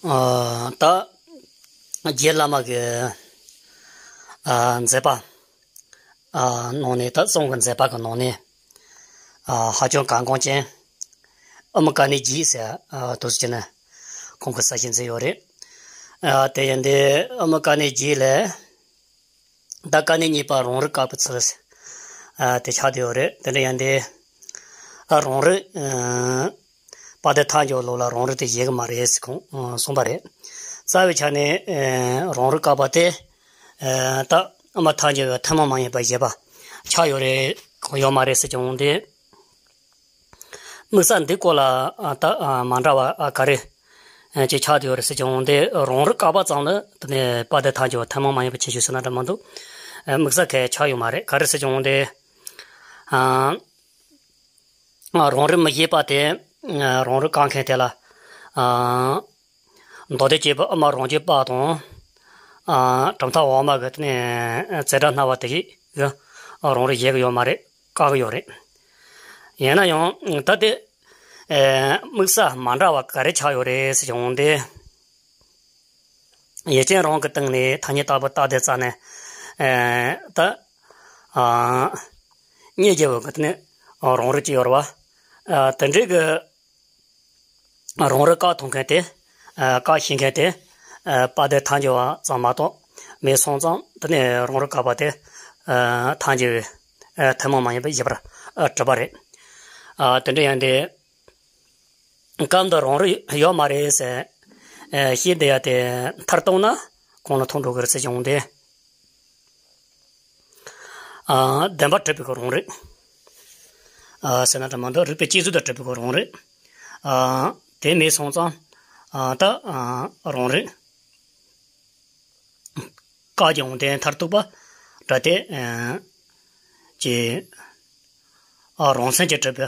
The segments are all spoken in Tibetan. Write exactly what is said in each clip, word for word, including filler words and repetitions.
ཨ། ད་རྗེ་བླ་མ་གི་ཨ་མཛད་པ་ཨ་ནང་ནས། ད་གསུང་གི་མཛད་པ་གི་ནང་ནས་ཨ་ཧ་ཅང་གལ་འགངས་ཅན་ཨུ་མི་ཀ་ནི་རྗེ་ཟེར་ཨ་དུས་ཅི་ནས་ཁོང་གི་གསལ་བཤད་མཛད་ཡོད་རེད། ཨ་དེ་ཡིན་དུས་ཨུ་མི་ཀ་ནི་རྗེ་ལས། ད་ཀ་ནི་གཉིས་པ་རང་རིག་བཀག་པའི་ཚུལ། ཨ་དེ་ཆགས་བསྡད་ཡོད་རེད། དེ་འདྲ་ཡིན་དུས་ཨ་རང་རིག་ཨ་དཔལ་ལྡན་ཐལ་འགྱུར་ལུགས་ལ་རང་རིག་དེ་བཞེད་གི་མ་རེད་ཟེར་ཁོང་ཨ་གསུངས་པ་རེད། རྩ་བའི་ཆ་ནས་ཨ་རང་རིག་བཀག་པ་དེ་ཨ་ད་ཨུ་མ་ཐལ་འགྱུར་བའི་ཐུན་མོང་མ་ཡིན་པ་བཞེད་པ་ཆགས་ཡོད་རེད། ཡོད་མ་རེད་ཟེར་གྱི་འོང་དུས། དམིགས་བསལ་འདི་སྐོར་ལ་ཨ་ད་ཨ་མ་འདྲ་བ་ཨ་ག་རེ་ཨ་ཅིག་ཆགས་བསྡད་ཡོད་རེད་ཟེར་གྱི་འོང་དུས། རང་རིག་བཀག་པ་ཙམ་ལ་དེ་ནས་དཔལ་ལྡན་ཐལ་འགྱུར་བ་ཐུན་མོང་མ་ཡིན་པ་ཁྱད་ཆོས་ཟེར་ན་འདྲ་མི་འདུག་ཨ་དམིགས་བསལ་གང་ཡང་ཆགས་ཡོད་མ་རེད། ག་རེ་ཟེར་གྱི་འོང་དུས། ཨ་ཨ་རང་རིག་མི་བཞེད་པ་དེ་ཨ་རང་རིག་བཀག་མཁན་དེ་ལ་ཨ་མདོ་སྡེ་སྐྱེས་བུ་ཨུ་མ་རང་རྒྱུད་པ་དང་། ཨ་གྲུབ་མཐའ་འོག་མ་གི་དེ་ནས་ཙེ་ཏྲ་སྣང་བ་དེ་གིས་རང་རིག་བཞེད་གི་ཡོད་མ་རེད། བཀག་གི་ཡོད་རེད། ཡིན་ན་ཡང་ད་དེ་ཨེ་དམིགས་བསལ་མ་འདྲ་བ་ག་རེ་ཆགས་ཡོད་རེད་ཟེར་གྱི་འོང་དུས། ཡུལ་ཅན་རང་གི་སྟེང་ནས་ཐ་སྙད་བཏགས་པ་རྟགས་དེ་རྩ་ནས་ཨེ་ད་ཨ་རྙེད་རྒྱུ་བོ་གི་དེ་ནས་རང་རིག་ཅིག་ཡོད་རེད་བ། ཨ་དེ་འདྲའི་གི་རང་རིག་བཀག་ཐུབ་མཁན་དེ། ཨ་བཀག་ཤེས་མཁན་དེ། ཨ་དཔལ་ལྡན་ཐལ་འགྱུར་བ་ཙམ་མ་གཏོགས་མེད་སོང་ཙང་། དེ་ནས་རང་རིག་བཀག་པ་དེ་ཨ་ཐལ་འགྱུར་བའི་ཨ་ཐུན་མོང་མ་ཡིན་པ་བཞེད་པར་ཨ་གྲུབ་པ་རེད། ཨ་དེ་འདྲ་ཡིན་དུས་སྐབས་འདིར་རང་རིག་ཡོད་མ་རེད་ཟེར་ཨ་བཤད་བསྡད་ཡ་དེ་མཐར་གཏུགས་ན་གང་ལ་ཐུག་འགྲོ་གི་རེད་ཟེར་གྱི་འོང་དུས། ཨ་བདེན་པར་གྲུབ་པའི་གི་རང་རིག་ཨ་ཟེར་ན་འདྲ་མི་འདུག་རིགས་པའི་དཔྱད་བཟོད་དུ་གྲུབ་པའི་གི་རང་རིག་ཨ་དེ་མེད་སོང་ཙང་། ཨ་ད་ཨ་རང་རིག་བཀག་ཀྱང་དེ་མཐར་ཐུག་པ་འདྲ་སྟེ། ཨ་ཅེ་ཨ་རང་མཚན་གྱིས་གྲུབ་པའི་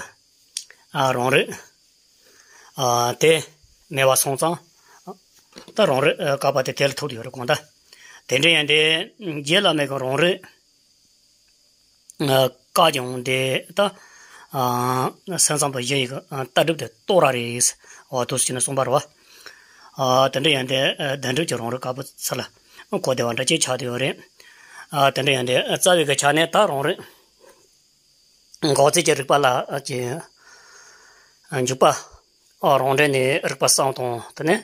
ཨ་རང་རིག་ཨ་དེ་མེད་པ་སོང་ཙང་། ད་རང་རིག་ཨ་བཀག་པ་དེ་དེ་ལ་ཐུག་ཡོད་རེད་གང་ལྟར། དེ་འདྲ་ཡིན་དུས་རྗེ་བླ་མའི་གི་རང་རིག་ཨ་བཀག་ཀྱང་དེ་ད་ཨ་སེམས་ཙམ་པ་གཞི་ཡི་གི་ཨ་ལྟ་གྲུབ་དེ་རྟོགས་ར་རེད། འོ་དུས་ཅི་ནས་གསུངས་པ་རེད་བ། ཨ་དེ་འདྲ་ཡིན་དུས་ཨ་བདེན་གྲུབ་ཀྱི་རང་རིག་བཀག་པའི་ཚུལ་ལ་གོ་བདེ་བ་འདྲ་ཅིག་ཆགས་བསྡད་ཡོད་རེད། ཨ་དེ་འདྲ་ཡིན་དུས་རྩ་བའི་གི་ཆ་ནས་ད་རང་རིག་འགོག་བྱེད་ཀྱི་རིགས་པ་ལ་ཨ་ཅེ་འཇུག་པ། ཨ་རང་འགྲེལ་ནས་རིགས་པ་གསུམ་དང་། དེ་ནས་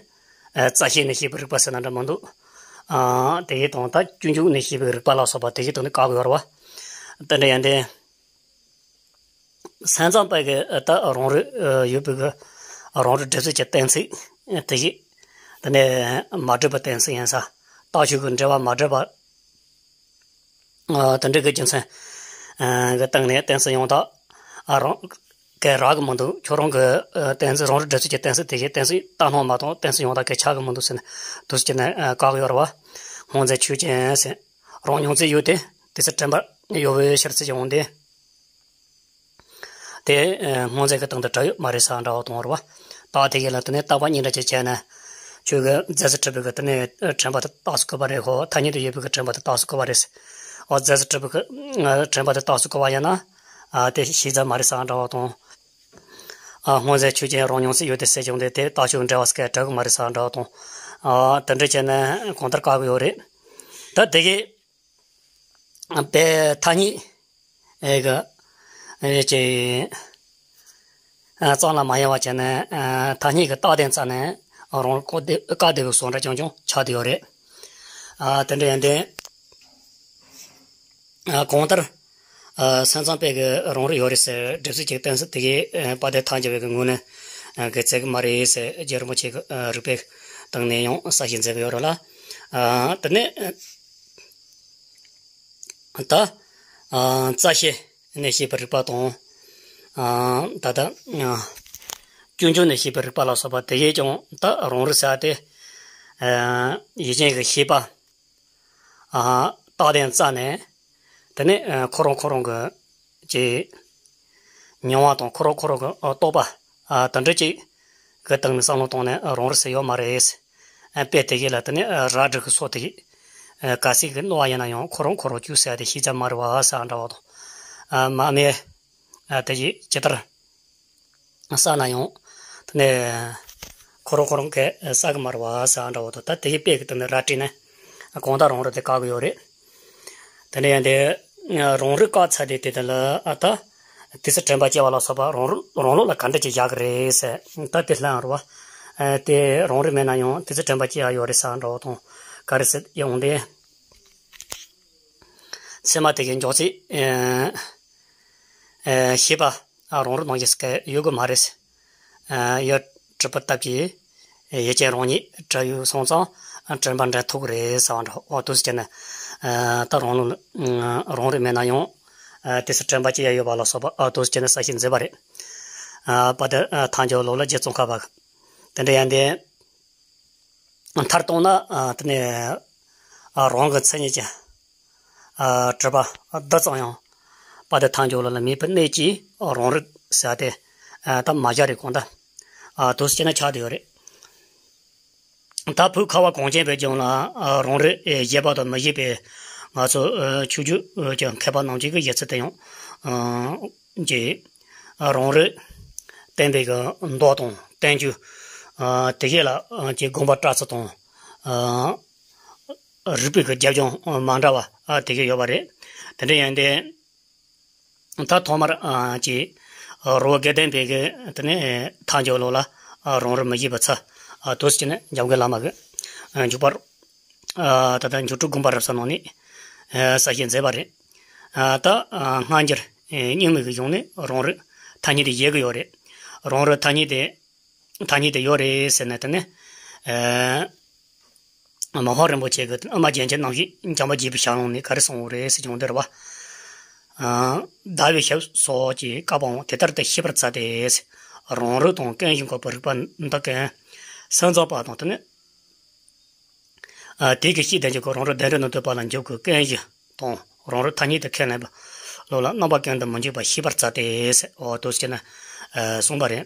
ཨ་རྩ་ཤེ་ནས་བཤད་པའི་རིགས་པ་ཟེར་ན་འདྲ་མི་འདུག་ཨ་དེ་དང་ད་སྤྱོད་འཇུག་ནས་བཤད་པའི་རིགས་པ་ལ་སོགས་པ་དེ་བཞི་དང་ནི་བཀག་གི་ཡོད་རེད་བ། དེ་འདྲ་ཡིན་དུས། སེམས་ཙམ་པའི་གི་ད་རང་རིག་ཡོད་པའི་གི་རང་རིག་སྒྲུབ་བྱེད་ཀྱི་གཏན་ཚིགས་དེ་བཞི། དེ་ནས་མ་གྲུབ་པའི་གཏན་ཚིགས་ཡིན་ས། རྟགས་ཆོས་ཀྱི་འབྲེལ་བ་མ་གྲུབ་པ། ཨ་དེ་འདྲ་གི་རྒྱུ་མཚན་ཨ་གི་སྟེང་ནས་གཏན་ཚིགས་ཡང་དག་ཨ་རང་གི་རག་གི་མི་འདུག་ཁྱོད་རང་གི་ཨ་གཏན་ཚིགས་རང་རིག་སྒྲུབ་བྱེད་ཀྱི་གཏན་ཚིགས་དེ་བཞི་གཏན་ཚིགས་རྟགས་སྣང་མ་གཏོགས་གཏན་ཚིགས་ཡང་དག་གི་ཆགས་གི་མི་འདུག་ཟེར་ནས་དུས་ཅི་ནས་ཨ་བཀག་གི་ཡོད་རེད་བ། སྔོ་འཛིན་ཆོས་ཅན་ཟེར། རང་མྱོང་ཚུལ་ཡོད་དེ། དེ་ཚེ་དྲན་པར་ཡོད་པའི་ཕྱིར་ཟེར་གྱི་འོང་དུས། དེ་ཨ་སྔོ་འཛིན་གྱི་སྟེང་དུ་གྲུབ་ཡོད་མ་རེད་ཟེར་འདྲ་བ་གཏོང་བ་རེད་བ། རྟགས་དེ་གས་ལ་དེ་ནས་བརྟག་པ་གཉིས་འདྲ་ཅིག་བྱས་ན། ཁྱོད་ཀྱི་རྫས་སུ་གྲུབ་པའི་གི་དེ་ནས་ཨ་དྲན་པ་དེ་རྟགས་སུ་བཀོད་པ་རེད་ཧོ། ཐ་སྙད་དུ་ཡོད་པའི་གི་དྲན་པ་དེ་རྟགས་སུ་བཀོད་པ་རེད་ཟེར། འོ་རྫས་སུ་གྲུབ་པའི་གི་ཨ་དྲན་པ་དེ་རྟགས་སུ་བཀོད་པ་ཡིན་ན། ཨ་དེ་ཤེས་རྫས་མ་རེད་ཟེར་འདྲ་བ་དང་། ཨ་སྔོ་འཛིན་ཆོས་ཅན་རང་མྱོང་ཚུལ་ཡོད་དེ་ཟེར་བྱུང་སྟེ། དེ་རྟགས་ཆོས་འབྲེལ་བ་ཟེར་ག་གྲུབ་གི་མ་རེད་ཟེར་འདྲ་བ་དང་། ཨ་དེ་འདྲ་བྱས་ན་གང་ལྟར་བཀག་གི་ཡོད་རེད། ད་དེ་གས་པའི་ཐ་སྙད་ཨེ་གི་ཨེ་ཅེ་ཨ་ཙམ་ལ་མ་ཡལ་བ་བྱས་ནས། ཨ་ཐ་སྙད་ཀྱི་རྟགས་དེ་རྩ་ནས་རང་བཀག་བསྡད་བཀག་བསྡད་པའི་བཟོ་འདྲ་རྐྱང་རྐྱང་ཆགས་བསྡད་ཡོད་རེད། ཨ་དེ་འདྲ་ཡིན་དུས། ཨ་གང་ལྟར་ཨ་སེམས་ཙམ་པའི་གི་རང་རིག་ཡོད་རེད་ཟེར། སྒྲུབ་བྱེད་ཀྱི་གཏན་ཚིགས་དེ་གས་ཨ་དཔལ་ལྡན་ཐལ་འགྱུར་བའི་གི་ངོས་ནས་ཨ་གི་བཙལ་གི་མ་རེད་ཟེར། རྗེ་རིན་པོ་ཆེ་གི་ཨ་རིགས་པའི་སྟེང་ནས་ཡང་གསལ་བཤད་མཛད་གི་ཡོད་རེད་ལ། ཨ་དེ་ནས་ད་ཨ་རྩ་ཤེ་ནས་བཤད་པའི་རིགས་པ་དང་། ཨ་ད་ལྟ་ཨ་སྤྱོད་འཇུག་ནས་བཤད་པའི་རིགས་པ་ལ་སོགས་པ་དེ་གས་ཀྱང་ད་རང་རིག་ཟེར་དེ་ཨ་ཡུལ་ཅན་གྱི་ཤེས་པ། ཨ་རྟགས་དེ་རྩ་ནས། དེ་ནས་ཨ་ཁོ་རང་ཁོ་རང་གི་ཅིག་མྱོང་བ་དང་ཁོ་རང་ཁོ་རང་གི་ཨ་རྟོག་པ་ཨ་དེ་འདྲ་ཅིག་གི་སྟེང་ནས་བསམ་བློ་བཏང་ནས་ཨ་རང་རིག་ཟེར་ཡོད་མ་རེད། ཨ་དཔེ་དེ་གས་ལ་དེ་ནས་ཨ་ར་སྒྲིག་གི་སོགས་དེ་གས་ཨ་གལ་སྲིད་གི་རྣོ་བ་ཡིན་ན་ཡང་ཁོ་རང་ཁོ་རང་བཅུག་ཟེར་དེ་ཤེས་བྱ་མ་རེད་བ་ཟེར་འདྲ་བ་དང་། ཨ་མ་སྨད་ཨ་དེ་གས་ཇི་ལྟར་བསགས་ན་ཡང་དེ་ནས་ ཁོ་རང་ཁོ་རང་གིས་ས་གི་མར་བ་ས་འདྲ་བོ་དང་ད་དེ་གི་དཔེ་གི་དེ་ནི་ར་སྤྲད་ནས་གང་ལྟར་རང་རུ་དེ་བཀག་གི་ཡོད་རེད། དེ་འདྲ་ཡང་དེ་རང་རུ་བཀག་ཚར་དེ་དེ་དེ་ལ་ཨ་ད་དུས་ཚོད་དྲན་པ་སྐྱེ་བ་ལ་སོགས་པ་རང་རུ་རང་ལུགས་ལ་ག་འདྲ་ཅིག་བཞག་གི་རེད་ཟེར། ད་དེ་ལྷན་རུ་བ་དེ་རང་རུ་མེད་ན་ཡང་དུས་ཚོད་དྲན་པ་སྐྱེ་ཡ་ཡོད་རེད་ས་འདྲ་བོ་དང་ག་རེ་ཟེར་ཡོང་དེ། ཚད་མ་དེ་གའི་མགྱོགས་ཚད། ཨེ། ཨེ། ཤེས་པ། ཨ། རང་རུ་ནང་བཞིན་སྐད་ཡོད་དགོས་མ་རེད། ཨ། ཡོད་གྲུབ་པ་ལྟ་བུའི་ཡུལ་ཅན་རང་ཉིད་བྲལ་ཡོད་སོང་ཙང་དྲན་པ་འདྲེན་ཐུབ་ཀྱི་རེད་ཟེར་བ་འདྲ། འོ་དུས་སུ་བྱས་ན། ཨ། ད་རང་ལུགས་རང་རུ་མེད་ན་ཡང་། ཨ། དེ་སུ་དྲན་པ་སྐྱེ་ཡ་ཡོད་པ་ལ་སོགས་པ། ཨ། དུས་སུ་བྱས་ན་གསལ་བཤད་མཛད་པ་རེད། ཨ། པ་དེ་ཐལ་འགྱུར་ལུགས་ལ་རྗེ་ཙོང་ཁ་པ། དེ་འདྲ་ཡང་དེ། མཐར་གཏུགས་ན། ཨ། དེ་ནས། ཨ། རང་གི་མཚན་ཉིད་ཀྱི། ཨ། གྲུབ་པ་འདི་ཙམ་ཡང་། པ་དེ་ཐལ་འགྱུར་ལུགས་ལ་མེད་པའི་གནད་ཀྱིས་རང་རིག་ཟེར་དེ། ཨ། ད་མ་སྦྱར་རེ་གང་ལྟར། ཨ། དུས་སུ་བྱས་ན་ཆགས་བསྡད་ཡོད་རེད། ད་བོད་ཁ་བ་གངས་ཅན་པའི་ལྗོངས་ལ། ཨ། རང་རིག་ཨེ། བཞེད་པ་དང་མི་བཞེད་པའི་ང་ཚོ། ཨ། ཆོས་བརྒྱུད་ཀྱི་མཁས་པ་རྣམས་ཀྱི་ཡིག་ཆ་དེ་ཡང་། ཨ། ཀྱི། ཨ། རང་རིག་བསྟན་པའི་གི་མདོ་དང་བསྟན་བཅོས། ཨ། དེ་གས་ལ། ཨ། ཀྱི་དགོངས་པ་བཀྲལ་ཚུལ་དང་། ཨ། རིགས་པའི་གི་རྒྱབ་ལྗོངས་མ་འདྲ་བ། ཨ། དེ་གས་ཡོད་པ་རེད། དེ་འདྲ་ཡིན་ཏེ། ད་ཐོག་མར། ཨ། ཀྱི། རི་བོ་དགེ་ལྡན་པའི་གི་དེ་ནས་ཐལ་འགྱུར་ལུགས་ལ། ཨ། རང་རིག་མི་བཞེད་པའི་ཚུལ། ཨ། དུས་སུ་བྱས་ན་འཇམ་མགོན་བླ་མ་གི། ཨ། འཇུག་པ། ཨ། ད་ལྟ་འཇུག་སྒྲོལ་དགོངས་པ་རབ་གསལ་ནང་ནས། ཨ། གསལ་བཤད་མཛད་པ་རེད། ཨ། ད། ཨ། སྔ་འགྱུར། ཨེ། རྙིང་མའི་གི་གཞུང་ནས་རང་རིག་ཐ་སྙད་དེ་བཞེད་གི་ཡོད་རེད། རང་རིག་ཐ་སྙད་དེ། ཐ་སྙད་དེ་ཡོད་རེད་ཟེར་ན་དེ་ནི། ཨ། མ་ཧཱ་རིན་པོ་ཆེ་གི་དབུ་མ་རྒྱན་ཆ་རྣམ་བཞི་འཇམ་དཔལ་དགྱེས་པའི་ཞལ་ལུང་ནས་ག་རེ་གསུངས་ཡོད་རེད་ཟེར་བྱུང་དེ་རེད་བ། ཨ། ཟླ་བའི་ཞབས་སོགས་ཀྱི་བཀའ་དབང་དེ་ལྟར་དུ་ཤེས་པར་མཛད་དེ། རང་རིག་དང་ཀུན་གཞི་འགོག་པའི་རིགས་པ་འདི་ཀུན། སེམས་ཙམ་པ་དང་དེ་ནི། ཨ། དེ་གི་ཤེས་ལྡན་གྱི་ཁོ་རང་རིག་བདེན་གྲུབ་ནི་ཐོབ་པ་ལ་འཇུག་གི་ཀུན་གཞི་དང་རང་རིག་ཐ་སྙད་དུ་ཁས་ལེན་པ་ལུགས་ལ་རྣམ་པ་ཀུན་ཏུ་མི་འཇུག་པ་ཤེས་པར་མཛད་དེ། འོ་དུས་སུ་བྱས་ན། ཨ། གསུངས་པ་རེད།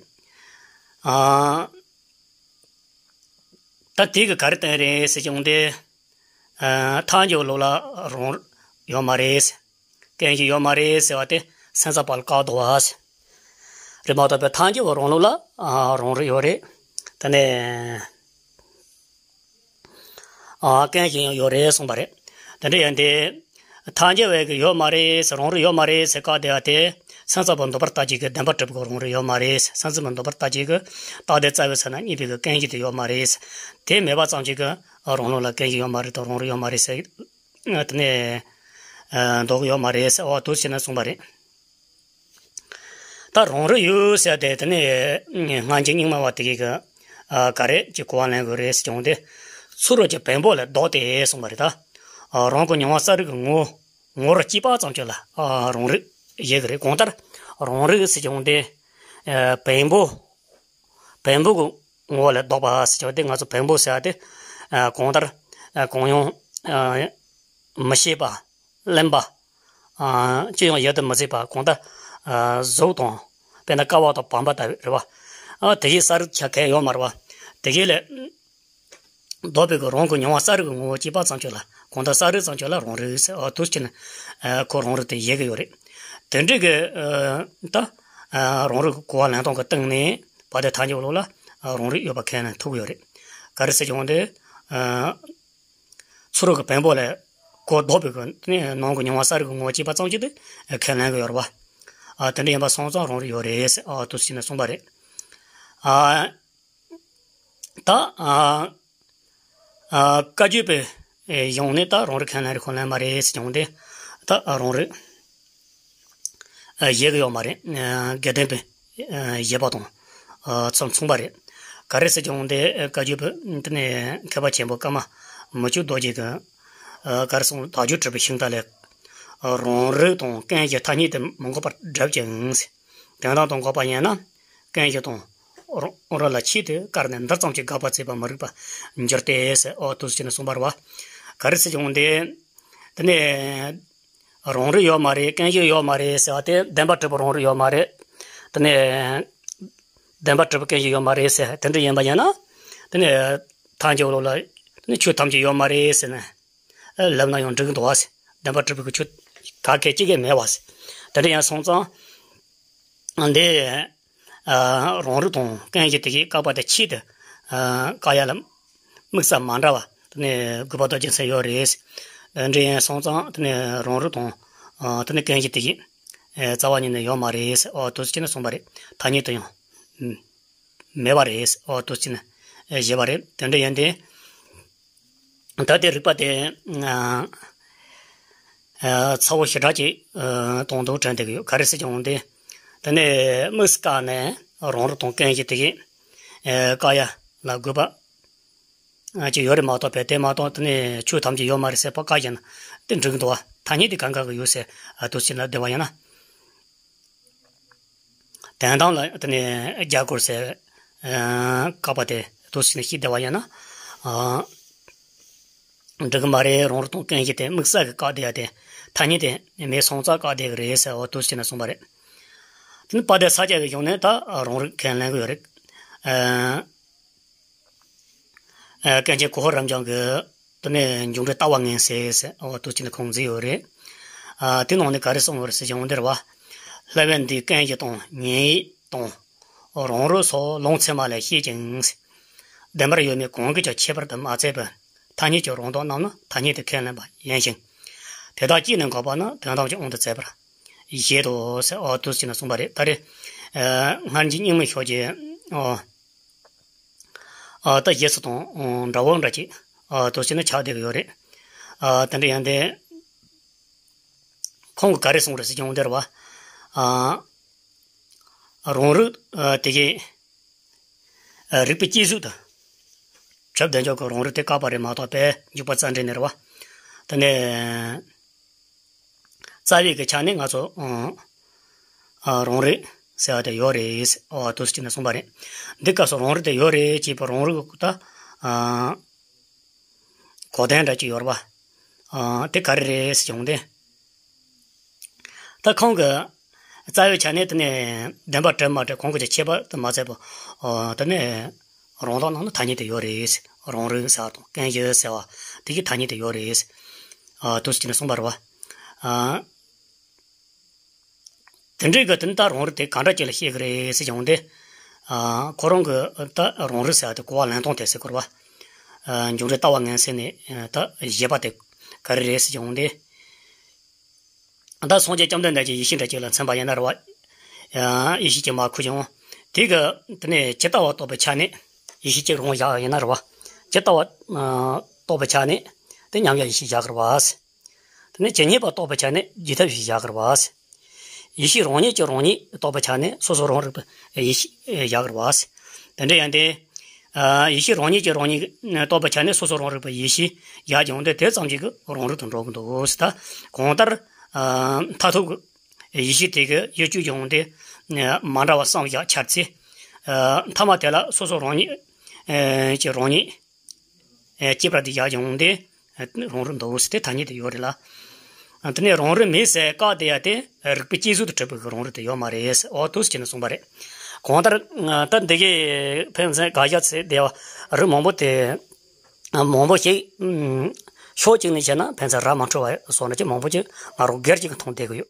ཨ། ད་དེ་གི་ག་རེ་བསྟན་རེད་ཟེར་བྱུང་སྟེ། ཨ། ཐལ་འགྱུར་ལུགས་ལ་རང་རིག་ཡོད་མ་རེད། ཀུན་གཞི་ཡོད་མ་རེད་ཟེར་བ་དེ་སེམས་ཙམ་པ་ལ་བཀག་འདུག་བ། རེད་མ་གཏོགས་པའི་ཐལ་འགྱུར་རང་ལུགས་ལ། ཨ། རང་རིག་ཡོད་རེད། དེ་ནས། ཨ། ཀུན་གཞི་ཡང་ཡོད་རེད་གསུངས་པ་རེད། དེ་འདྲ་ཡིན་ཏེ། ཐལ་འགྱུར་བས་ཀྱི་ཡོད་མ་རེད་ཟེར། རང་རིག་ཡོད་མ་རེད་ཟེར་བཀག་བསྡད་པ་དེ། སེམས་ཙམ་པ་འདོད་པར་ལྟ་བྱེད་ཀྱི་བདེན་པར་གྲུབ་པའི་རང་རིག་ཡོད་མ་རེད། སེམས་ཙམ་པ་འདོད་པར་ལྟ་བྱེད་ཀྱི་རྟག་བདེན་རྩ་བའི་ས་ན་གནས་པའི་གི་ཀུན་གཞི་དེ་ཡོད་མ་རེད། དེ་མེད་པ་ཙམ་གྱིས་ཀྱི་རང་ལུགས་ལ་ཀུན་གཞི་ཡོད་མ་རེད་དང་རང་རིག་ཡོད་མ་རེད་ཟེར། དེ་ནས། ཨ། འདོད་ཀྱི་ཡོད་མ་རེད་ཟེར། འོ་དུས་སུ་བྱས་ན་གསུངས་པ་རེད། ད་རང་རིག་ཡོད་ཟེར་དེ་དེ་ནས་སྔ་འགྱུར་རྙིང་མ་བ་དེ་གིས་གི། ཨ། ག་རེ་ཅིག་གོ་བ་ལེན་དགོས་རེད་ཟེར་བྱུང་སྟེ། ཚུ་རོལ་གྱི་བེམ་པོ་ལས་ལྡོག་སྟེ་གསུངས་པ་རེད་ད། ཨ། རང་གི་མྱོང་བ་གསལ་རིག་གི་ངོ་བོ་ངོ་བོར་སྐྱེས་པ་ཙམ་གྱིས་ལ། ཨ། རང་རིག་བཞེད་གི་རེད། གང་ལྟར་རང་རིག་ཟེར་བྱུང་སྟེ། ཨ། བེམ་པོ། བེམ་པོ་གི་ངོ་བོ་ལས་ལྡོག་པ་ཟེར་བྱུང་སྟེ། ང་ཚོ་བེམ་པོ་ཟེར་བ་དེ། ཨ། གང་ལྟར། ཨ། གང་ཡང་། ཨ། མི་ཤེས་པ། གླེན་པ། ཨ། ཅི་ཡང་ཡིད་དུ་མི་བྱེད་པ། གང་ལྟར། ཨ། གཟུགས་དང་། དཔེར་ན་ཀ་བ་དང་བམ་པ་ལྟ་བུ་རེད་བ། ཨ། དེ་བཞིན་གསལ་རིག་ཆ་གང་ཡང་ཡོད་མ་རེད་བ། དེ་བཞིན་ལས་ལྡོག་པའི་གི་རང་གི་མྱོང་བ་གསལ་རིག་གི་ངོ་བོ་སྐྱེས་པ་ཙམ་གྱིས་ལ། གང་ལྟར་གསལ་རིག་ཙམ་གྱིས་ལ་རང་རིག་ཟེར། ཨ། དུས་སུ་བྱས་ན། ཨ། ཁོ་རང་རིག་དེ་བཞེད་གི་ཡོད་རེད། དེ་འདྲའི་གི། ཨ། ད། ཨ། རང་རིག་གི་གོ་བ་ལེན་སྟངས་ཀྱི་སྟེང་ནས་བ་དེ་ཐལ་འགྱུར་ལུགས་ལ། ཨ། རང་རིག་ཡོད་པ་ཁས་ལེན་ཐུབ་ཀྱི་ཡོད་རེད། ག་རེ་ཟེར་བྱུང་སྟེ། ཨ། ཚུ་རོལ་གྱི་བེམ་པོ་ལས་གོ་ལྡོག་པའི་གི་ནི་ནང་གི་མྱོང་བ་གསལ་རིག་གི་ངོ་བོ་སྐྱེས་པ་ཙམ་གྱིས་དེ་ཁས་ལེན་གི་ཡོད་རེད་བ། ཨ། དེ་འདྲ་ཡིན་པ་སོང་ཙང་རང་རིག་ཡོད་རེད་ཟེར། ཨ། དུས་སུ་བྱས་ན་གསུངས་པ་རེད། ཨ། ད། ཨ། ཨ། བཀའ་བརྒྱུད་པའི་གཞུང་ནས་ད་རང་རིག་ཁས་ལེན་རེད་ཁས་ལེན་མ་རེད་ཟེར་བྱུང་སྟེ། ད་རང་རིག་ཨ། བཞེད་གི་ཡོད་མ་རེད། ཨ། དགེ་ལྡན་པའི། ཨ། བཞེད་པ་དང་། ཨ། ཚུར་མཚུངས་པ་རེད། ག་རེ་ཟེར་བྱུང་སྟེ། ཨ། བཀའ་བརྒྱུད་པའི་དེ་ནས་མཁས་པ་ཆེན་པོ་ཀརྨ་མི་བསྐྱོད་རྡོ་རྗེ་གིས། ཨ། ག་རེ་གསུངས། དལ་འབྱོར་གྲུབ་པའི་ཤིང་རྟ་ལས། ཨ། རང་རིག་དང་ཀུན་གཞི་ཐ་སྙད་དུ་མི་འགོག་པར་བསྒྲུབ་ཅིང་། དོན་དམ་དུ་འགོག་པ་ཡིན་ན། ཀུན་གཞི་དང་རང་རིག་ལ་ཆེད་དུ་བཀར་ནས་འདི་ཙམ་གྱིས་དགག་པ་བྱས་པ་མི་རིགས་པར་འགྱུར་ཏེ་ཟེར། ཨོ་དུས་སུ་བྱས་ནས་གསུངས་པ་རེད་བ། ག་རེ་ཟེར་བྱུང་སྟེ། དེ་ནས་རང་རིག་ཡོད་མ་རེད། ཀུན་གཞི་ཡོད་མ་རེད་ཟེར་བ་དེ། བདེན་པར་གྲུབ་པའི་རང་རིག་ཡོད་མ་རེད། དེ་ནས་བདེན་པར་གྲུབ་པའི་ཀུན་གཞི་ཡོད་མ་རེད་ཟེར། དེ་འདྲ་ཡིན་པ་ཡིན་ན། དེ་ནས་ཐལ་འགྱུར་ལུགས་ལ། དེ་ནས་ཆོས་ཐམས་ཅད་ཡོད་མ་རེད་ཟེར་ནས། ཨ། ལབ་ན་ཡང་འགྲིག་འདུག་བ་ཟེར། བདེན་པར་གྲུབ་པའི་ཆོས་ག་གེ་གཅིག་ཀྱང་མེད་བ་ཟེར། དེ་འདྲ་ཡང་སོང་ཙང་། འདི། ཨ། རང་རིག་དང་ཀུན་གཞི་དེ་གའི་བཀག་པ་དེ་ཆེད་དུ། བཀག་ཡ་ལ་དམིགས་བསལ་མ་འདྲ་བ་དེ་ནས་དགོས་པ་དང་རྒྱུ་མཚན་ཡོད་རེད། འདྲ་ཡིན་སོང་ཙང་དེ་ནས་རང་རིག་དང་དེ་ནས་སྐྱེ་མཆེད་དེ་གི་རྩ་བ་ཉིད་ནས་ཡོད་མ་རེད། འོ་དུས་ཅི་ནས་གསུངས་པ་རེད། ཐ་སྙད་དུ་ཡང་མེད་པ་རེད། འོ་དུས་ཅི་ནས་བཞེད་པ་རེད། དེ་འདྲ་ཡིན་དུས། ད་ལྟའི་རིག་པ་དེ་ཚ་བོ་ཞེ་དྲག་ཅིག་གཏོང་འདུག་དྲན་བསྡད་ཀྱི་ཡོད། ག་རེ་ཟེར་གྱི་འོང་དེ། དེ་ནས་དམིགས་བཀག་ནས་རང་རིག་དང་སྐྱེ་མཆེད་དེ་གི་བཀག་ཡ་ལ་དགོས་པ་ཅིག་ཡོད་རེད་མ་གཏོགས་པས། དེ་མ་གཏོགས་དེ་ནས་ཆོས་ཐམས་ཅད་ཡོད་མ་རེད་ཟེར་བཀག་བཞག་ན་དེ་འགྲིག་འདུག་བ། ཐ་སྙད་དེ་གང་ག་གི་ཡོད་ཟེར་དུས་ཅི་ནས་བསྡད་པ་ཡིན་ན། དོན་དམ་ལ་དེ་ནས་རྒྱ་སྐོར་ཟེར་བཀག་པ་དེ་དུས་ཅི་ནས་ཤེས་བསྡད་པ་ཡིན་ན། འགྲིག་གི་མ་རེད། རང་རིག་དང་སྐྱེ་མཆེད་དེ་དམིགས་བསལ་གྱི་བཀག་བསྡད་ཡ་དེ་ཐ་སྙད་དེ་མེད་སོང་ཙང་བཀག་བསྡད་ཀྱི་རེད་ཟེར། འོ་དུས་ཅི་ནས་གསུངས་པ་རེད། དེ་ནི་དཔལ་ལྡན་ས་སྐྱ་གི་གཞུང་ནས་ད་རང་རིག་ཁས་ལེན་གྱི་ཡོད་རེད། སྐྱེ་མཆེད་གོ་ཧོ་རབ་འབྱམས་ཀྱི་དེ་ནས་འབྱུང་འགྲོའི་ལྟ་བ་ངན་སེལ་ཟེར། འོ་དུས་ཅི་ནས་ཁུངས་བཙུན་ཡོད་རེད། དེ་ནང་ནས་ག་རེ་གསུངས་ཡོད་རེད་ཟེར་གྱི་འོང་དེ་རེད་བ། ལྷག་པའི་འདི་སྐྱེ་མཆེད་དང་ཉེ་དང་རང་རིག་སོགས་ལུང་ཚད་མ་ལས་བཤད་ཅིང་། བདེན་པར་ཡོད་མེད་གང་གིས་ཀྱང་ཁྱད་པར་དུ་མ་བརྩིས་པར་ཐ་སྙད་ཀྱི་རང་ལྡོག་རྣམས་ནི་ཐ་སྙད་དུ་ཁས་ལེན་པ་ཡིན་ཞིང་། དེ་དག་གཅིག་ནས་འགོག་པ་ནི་དོན་དམ་གྱི་དབང་དུ་མཛད་པར་བཞེད་དོ་ཟེར། འོ་དུས་ཅི་ནས་གསུངས་པ་རེད། ད་རེས་སྔར་གྱི་རྙིང་མའི་ཤོག་གི་ད་རྗེས་སུ་དང་འདྲ་བོ་འདྲ་ཅིག་དུས་ཅི་ནས་ཆགས་བསྡད་ཀྱི་ཡོད་རེད། དེ་འདྲ་ཡང་དེ་ཁོང་གིས་ག་རེ་གསུངས་རེད་ཟེར་གྱི་འོང་དེ་རེད་བ། རང་རིག་དེ་གའི་རིག་པའི་སྐྱེ་གཟུགས་དང་། གྲུབ་བདེ་འཇོག་གི་རང་རིག་དེ་བཀག་པ་རེད་མ་གཏོགས་པས་འཇུག་པ་རྩ་འགྲེལ་ནས་རེད་བ། དེ་ནས་རྩ་བའི་གི་ཆ་ནས་ང་ཚོ་རང་རིག་ཟེར་བ་དེ་ཡོད་རེད། འོ་དུས་ཅི་ནས་གསུངས་པ་རེད། འདི་སྐབས་སུ་རང་རིག་དེ་ཡོད་རེད་ཅེས་པ་རང་རིག་གི་ད་གོ་དོན་འདྲ་ཅིག་ཡོད་རེད་བ། དེ་ག་རེ་རེད་ཟེར་གྱི་འོང་དེ། ད་ཁོང་གི་རྩ་བའི་ཆ་ནས་དེ་ནས་བདེན་པ་གྲུབ་མ་གྲུབ་གང་གིས་ཀྱང་ཁྱད་པར་དུ་མ་བརྩིས་པ། དེ་ནས་རང་ལྡོག་རྣམས་ནི་ཐ་སྙད་དུ་ཡོད་རེད། རང་རིག་ཟེར་བ་དང་སྐྱེ་མཆེད་ཟེར་བ་དེ་གི་ཐ་སྙད་དུ་ཡོད་རེད། དུས་ཅི་ནས་གསུངས་པ་རེད་བ། དེ་འདྲའི་གི་དེ་ནི་ད་རང་རིག་དེ་གང་འདྲ་ཅིག་ལ་བཤད་གི་རེད་ཟེར་གྱི་འོང་དེ། ཁོ་རང་གི་ད་རང་རིག་ཟེར་བ་དེ་གོ་བ་ལེན་སྟངས་དེ་ཟེར་གི་རེད་བ། འབྱུང་འགྲོའི་ལྟ་བ་ངན་སེལ་ནས་ད་བཞེད་པ་དེ་ག་རེ་རེད་ཟེར་གྱི་འོང་དེ། ད་སངས་རྒྱས་བཅོམ་ལྡན་འདས་ཀྱི་ཡེ་ཤེས་འདྲ་ཅིག་ལ་མཚོན་པ་ཡིན་ན་རེད་བ། ཡེ་ཤེས་ཀྱི་མར་ཁུ་བྱུང་། དེ་གི་དེ་ནས་ཇི་ལྟ་བ་རྟོགས་པའི་ཆ་ནས་ཡེ་ཤེས་ཀྱི་རང་བཞག་ཡིན་ན་རེད་བ། ཇི་ལྟ་བ་རྟོགས་པའི་ཆ་ནས་དེ་མཉམ་གཞག་ཡེ་ཤེས་བཞག་གི་རེད་བ། དེ་ནས་ཇི་སྙེད་པ་རྟོགས་པའི་ཆ་ནས་རྒྱས་ཐབས་ཤིག་བཞག་གི་རེད་བ། ཡེ་ཤེས་རང་ཉིད་ཀྱི་རང་ཉིད་རྟོགས་པའི་ཆ་ནས་སོ་སོ་རང་རིག་པའི་ཡེ་ཤེས་བཞག་གི་རེད་བ། དེ་འདྲ་ཡིན་ཏེ། ཡེ་ཤེས་རང་ཉིད་ཀྱི་རང་ཉིད་རྟོགས་པའི་ཆ་ནས་སོ་སོ་རང་རིག་པའི་ཡེ་ཤེས་བཞག་ཀྱང་དེ་དེ་ཙམ་ཞིག་གི་རང་རིག་ཏུ་འགྲོ་གི་འདུག་ཟེར། ད་གང་ལྟར་མཐར་ཐུག་གི་ཡེ་ཤེས་དེ་གི་ཡུལ་ཅུང་ཡོང་སྟེ་མ་འདྲ་བ་བསམ་བཞག་འཆར་ཚེ། མཐའ་མ་དེ་ལ་སོ་སོ་རང་ཉིད་ཀྱི་རང་ཉིད། ཨེ་སྐྱེས་པ་དེ་ཡག་ཡོང་སྟེ་རང་རིག་འདུག་ཟེར་དེ་ཐ་སྙད་དུ་ཡོད་རེད་ལ། དེ་ནས་རང་རིག་མེད་ཟེར་བཀག་བསྡད་ཡ་དེ་རིག་པའི་སྐྱེ་གཟུགས་དང་གྲུབ་པའི་རང་རིག་དེ་ཡོད་མ་རེད་ཟེར། འོ་དུས་ཅི་ནས་གསུངས་པ་རེད། གང་ལྟར་ད་འདི་གའི་ཕན་ཚུན་དགག་བཞག་ཚེ་བསྡད་པ་རིགས་མང་པོ་དེ་མང་པོ་ཞིག་ཕྱོགས་གཅིག་ནས་བྱས་ན་ཕན་ཚུན་ར་མ་འཕྲོད་པ་སོགས་ནས་ཀྱི་མང་པོ་ཅིག་ང་རང་སྒེར་གཅིག་གིས་མཐོང་བསྡད་ཀྱི་ཡོད།